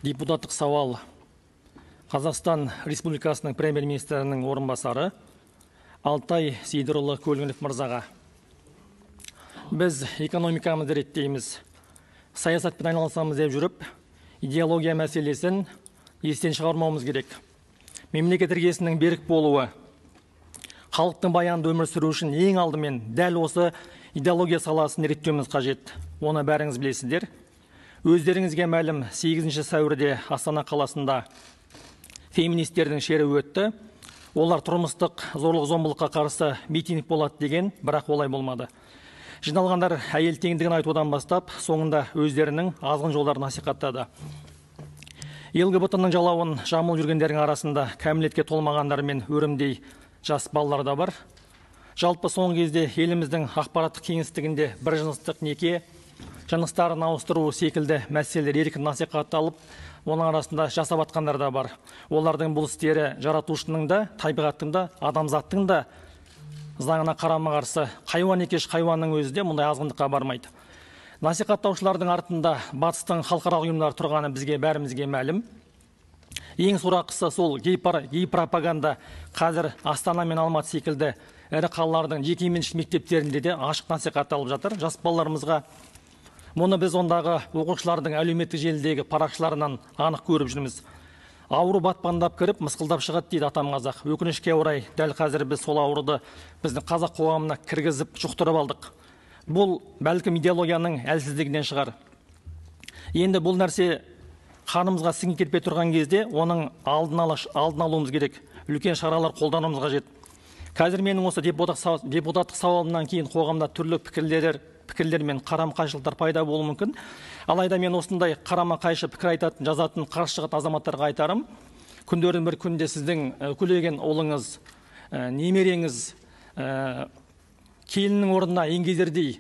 Депутаттық сауал Қазақстан Республикасының премьер-министрінің орынбасары Алтай Сейдірұлы Көлгінов мырзаға. Біз экономикамызды реттейміз, саясатпен айналысамыз деп жүріп, идеология мәселесін естен шығармауымыз керек. Мемлекет іргесінің берік болуы, халықтың баянды өмір сүруі үшін ең алдымен дәл осы идеология саласын реттеуіміз қажет. Оны бәріңіз білесіздер. Өздеріңізге мәлім, 8 сәуірде Астана қаласында феминистердің шеруі өтті. Олар тұрмыстық зорлық-зомбылыққа қарсы митинг болады деген, бірақ олай болмады. Жиналғандар әйел теңдігін айтудан бастап, соңында өздерінің азғын жолдарын насихаттады. ЛГБТ-ның жалауын жамылып жүргендердің арасында кәмелетке толмағандар мен өрімдей жас балалар да бар. Жалпы соңғы кезде еліміздің ақпараттық кеңістігінде бір жыныстық неке, жыныстарын ауыстыру секілді мәселелер еркін насихатталып, оның арасында жасап атқандар да бар. Олардың бұл істері жаратушының да, табиғаттың да, адамзаттың да заңына қарама-қарсы. Хайуан екеш хайуанның өзі де мұндай азғындыққа бармайды. Насихаттаушылардың артында батыстың халықаралық ұйымдары тұрғаны бізге бәрімізге мәлім. Ең сорақысы сол гей пропаганда қазір Астана мен Алматы секілді ірі қалалардың жекеменшік мектептерінде де ашық насихатталып жатыр жас балаларымызға. Мұны біз ондағы оқушылардың әлеуметтік желідегі парақшаларынан анық көріп жүрміз. Ауру батпандап кіріп, мысқылдап шығады дейді атам қазақ. Өкінішке орай, дәл қазір біз сол ауруды біздің қазақ қоғамына кіргізіп жұқтырып алдық. Бұл бәлкім идеологияның әлсіздігінен шығар. Енді бұл нәрсе қанымызға сіңіп кетпей тұрған кезде оның алдын алуымыз керек. Үлкен шаралар қолдануымыз қажет. Қазір менің осы депутаттық сауалымнан кейін қоғамда түрлі пікірлер мен қарама-қайшылықтар пайда болуы мүмкін. Алайда мен осындай қарама-қайшы пікір айтатын, жазатын, қарсы шығатын азаматтарға айтарым: күндердің бір күнде сіздің үкілеген ұлыңыз, немереңіз келіннің орнына еңгезердей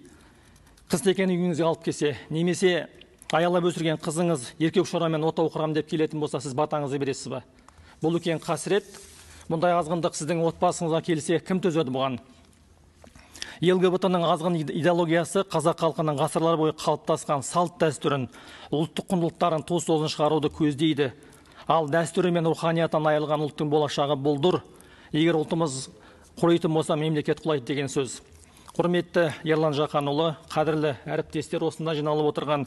қыз текені үйіңізге алып келсе, немесе аялап өсірген қызыңыз еркек шорамен отау құрам деп келетін болса, сіз батаңызды бересіз ба? Бұл үлкен қасірет. Мұндай азғындық сіздің отбасыңызға келсе, кім төзеді бұған? ЛГБТ-ның азғын идеологиясы қазақ халқының ғасырлар бойы қалыптасқан салт дәстүрін, ұлттық құндылықтарын тоз-тозын шығаруды көздейді. Ал дәстүрі мен руханиятынан айырылған ұлттың болашағы бұлдыр. Егер ұлтымыз құритын болса, мемлекет құлайды деген сөз. Құрметті Ерлан Жақанұлы, қадірлі әріптестер, осында жиналып отырған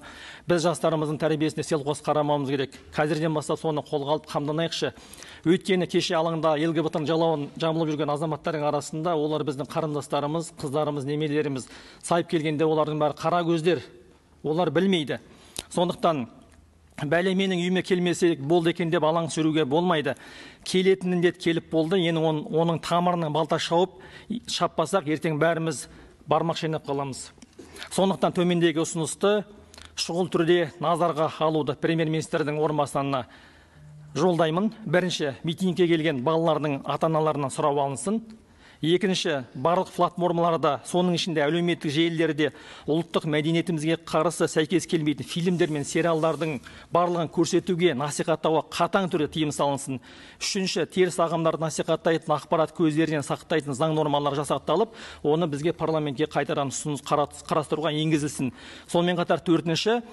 біз жастарымыздың тәрбиесіне селқос қарамауымыз керек. Қазірден бастап соны қолға алып қамданайықшы. Өйткені кеше алаңда ЛГБТ-ның жалауын жамылып жүрген азаматтардың арасында олар біздің қарындастарымыз, қыздарымыз, немерелеріміз. Сайып келгенде олардың бәрі қара көздер, олар білмейді. Сондықтан бәле менің үйіме келмесе болды екен деп алаң сүруге болмайды. Келетін індет келіп болды, енді оның тамырынан балта шауып, шаппасақ, ертең бәріміз бармақ шайнап қаламыз. Сондықтан төмендегі ұсынысты шұғыл түрде назарға алуды премьер-министрдің орынбасарына жолдаймын. Бірінші, митингке келген балалардың ата-аналарынан сұрау алынсын. Екінші, барлық платформаларда, соның ішінде әлеуметтік желілерде ұлттық мәдениетімізге қарсы сәйкес келмейтін фильмдер мен сериалдардың барлығын көрсетуге, насихаттауға қатаң түрде тыйым салынсын. Үшінші, теріс ағымдарды насихаттайтын ақпарат көздерінен сақтайтын заң нормалары жасақталып, оны бізге парламентке қайтадан ұсыныс қарастыруға енгізілсін. Сонымен қатар төртінші,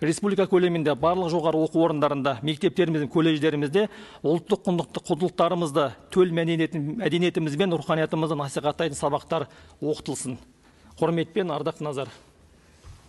республика көлемінде барлық жоғары оқу орындарында, мектептеріміз бен колледждерімізде ұлттық құндылықтарымызды, төл мәдениетіміз бен руханиятымызды насихаттайтын сабақтар оқытылсын. Құрметпен, Ардақ Назар.